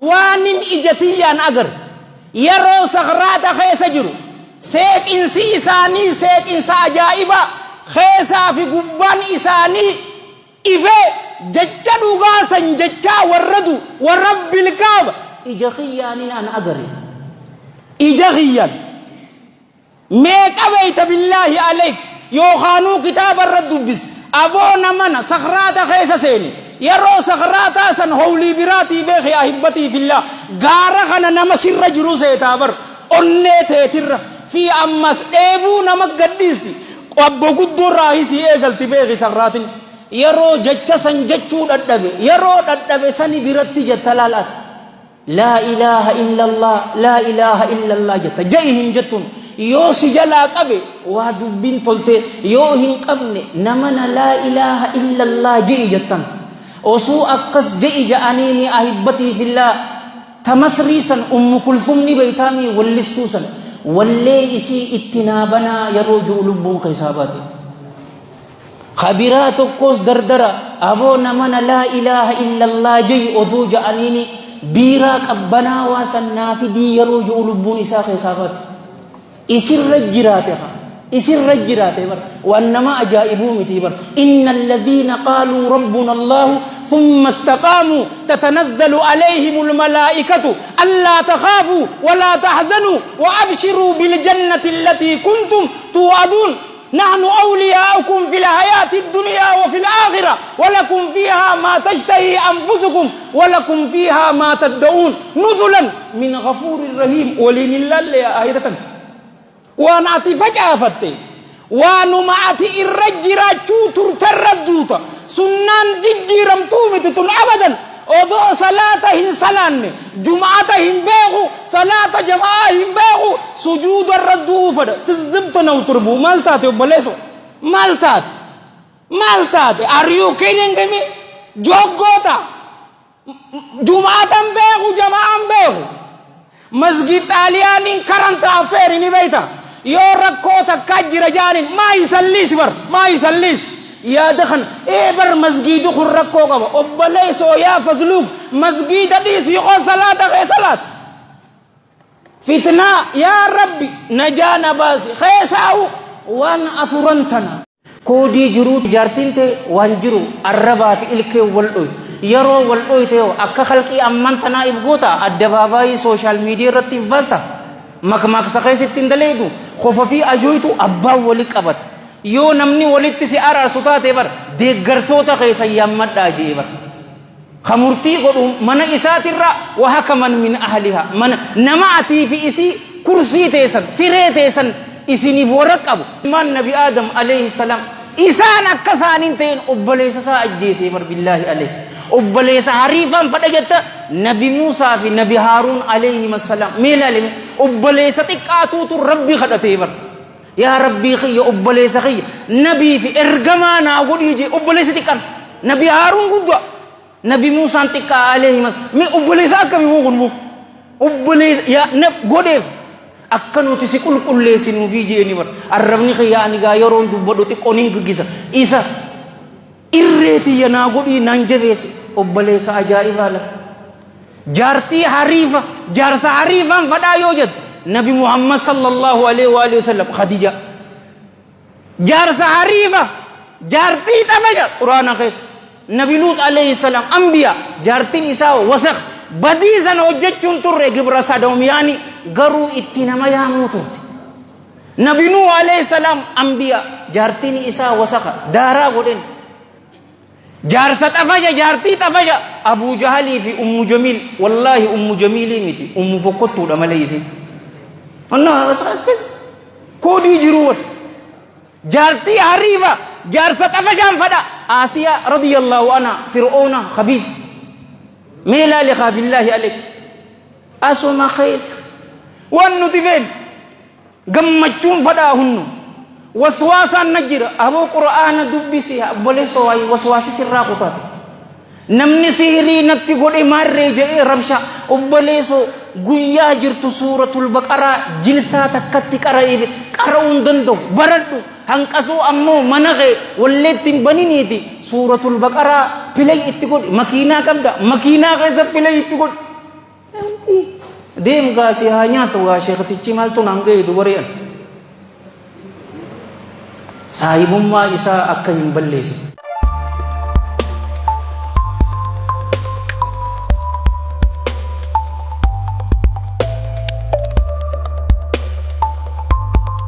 Waanin ija tiyyaan agare yeroo sakhraata keessa jiru seeqinsi isaanii seeqinsa ajaa'ibaa keessaa fi gubbaan isaanii ifee jecha dhugaa san jechaa warra du wa rabbil kaaba ija kiyyaanin an agare ija kiyyaan. Meeqa beeyta billaahi aleyk yookaanuu kitaaba irra dubbiste aboo namana sakhraata keessa seene yeroo sakhraataa san howlii biraatii beeki ahibbatii fillah gaara kana nama sirra jiru seetaa bar onnee teetirra fi ammas dheebuu nama gadhiisti abbo guddoo irraa sii eegalti beeki sakhraatin yeroo jecha san jechuu dhadhabe yeroo dhadhabe sani biratti jetta laal ati. Laa ilaaha illallah, laa ilaaha illallah jetta. Ja'i hin jettuun. Yoo si jalaa qabe waa dubbiin tolte, yoo hin qabne namana laa ilaaha illallah je'i jettan. Osuu akkas je'i ja'aniini ahibbatii fillaa ta masrii san Ummu Kulthum ni beeytaamii wallistuu san wallee isii itti naa banaa yeroo ju'u lubbuun keessaa baate. Ka biraa tokkoos dardara aboo namana laa ilaaha illallah je'i oduu ja'aniini biiraa qabbanaawaa san naa fidii yeroo je'u lubbuun isaa keessaa baate. Isirra jiraate haa. Isirra jiraate bar waan nama ajaa'ibuu miti bar. Inna alladhiina qaaluu rabbuna Allahu thumma istaqaamuu tatanazzalu alayhimul malaa'ikatu allaa takhaafuu walaa tahzanuu wa abshiruu biljannati allatii kuntum tuu'aduun. نحن أولياؤكم في الحياة الدنيا وفي الآخرة ولكم فيها ما تشتهي أنفسكم ولكم فيها ما تدعون نزلا من غفور رحيم ولين الله يا آية waan ati facaafatte waanuma ati irra jiraachuu turterra duuta sunnaan jijjiiramtuu miti tun abadan odoo salaata hin salaanne jum'ata hin beeku salaata jama'aa hin beeku sujuuda irra du'uu fedha tizibta now turbuu maal taate obboleeso maal taate maal taate are you kidding me joggoota Jum'atan beeku jama'aan beeku. Masgid Xaaliyaaniin karanta affeeri ni beeyta. Yoo rakkoo takkaa jira jaaniin maa isalliish bar maa isalliish. Yaada kana ee bar masgiidi kun rakkoo qaba. Obboleessoo yaa fazluuk masgiida dhiisii koo salaata kee salaata. Fitnaa yaa rabbi najaa na baasi keessaa'u waan afuran tana. Koodii jiruu jaartiin tee waan jiru arrabaa fi ilkeen wal dhoy yeroo wal dhoyte hoo akka khalqii amman tanaa if goota addabaabaayii sooshaal miidiyaa irratti if baasta makmaaksa keessatti hin daleeydu kofa fi ajooytu abbaan wali qabata yoo namni walitti si araarsu taate bar deeggartoota keessan yaammadhaa jee bar Ka murtii godhu mana isaatirra wa hakaman min ahliha mana nama atii fi isii kursii teessan siree teessan isiniif warra qabu. Ilmaan Nabi Aadam alayhi salaam isaan akka isaaniin ta'een obboleessa isaa ajjeesee bar billaahi alayhi. Obboleessa hariifaan fadha jetta Nabi Muusaa fi Nabi Haaruun alayhi salaam mee ilaalime obboleessa xiqqaatuutu Rabbi kadhatee bar. Yaa Rabbii kiyya obboleessa kiyya nabii fi ergamaa naa godhii jee obboleessi xiqqaan nabi Haaruun guddaa nabi Muusaan xiqqaa alayhi mee obboleessa akkamii moo kun moo obboleessa yaa na godheef akka nuti si qulqulleessinuufii jeeni bar arrabni kiyya ani gaa yeroon dubbadhu xiqqoo nin giggisa isa Irree tiyya naa godhii naan jabeessi obboleessa ajaa'ibaa la. Jaartii hariifa jaarsa hariifaan fadhaa yoo jette Nabi Muhammad sallallahu alaihi wa alihi wasallam Khadija. Jaarsa hariifa jaartii xabaja Quraana keessa. Nabi Luut alayhi salaam anbiya jaartiin isaa wasakh badii sana hojjechuun turre gibra sadoomiyaanii garuu itti nama yaamuu turte. Nabi Nuuh alayhi salaam anbiya jaartiin isaa wasaka daaraa godhen. Jaarsa xafaja jaartii xafaja Abuu Jahalii fi Ummu Jamiil wallaahi Ummu Jamiilii miti Ummu fokkottuudha malee isiin. Annaa koodii jiruu wal. Jaartii hariifa jaarsa xafajaan fadha Aasiyaa radiyallahu anha Fir'oona khabiif. Mee laali kaa billaahi aleek. Asuma keessa waan nuti feenu Gammachuun fadhaa hunnu. Waswaasaan na jira. Aboo Qur'aana dubbisi obboleessoo waayee waswaasi sirraa kutaate. Namni sihirii natti godhe maarree jedhee rabsha obboleessoo guyyaa jirtu suuratul baqaraa jilsaa takkatti qara'ee qara'uu hin danda'u baradhu hanqasuu ammoo mana kee walleetti hin baniniiti suuratul baqaraa pilay itti godhi makiinaa qabda makiinaa keessa pilay itti godhi. Deem gaa si haa nyaatu gaa sheektichi maaltu naan ga'e dubari'an. Saahibummaa isaa akka hin balleessine.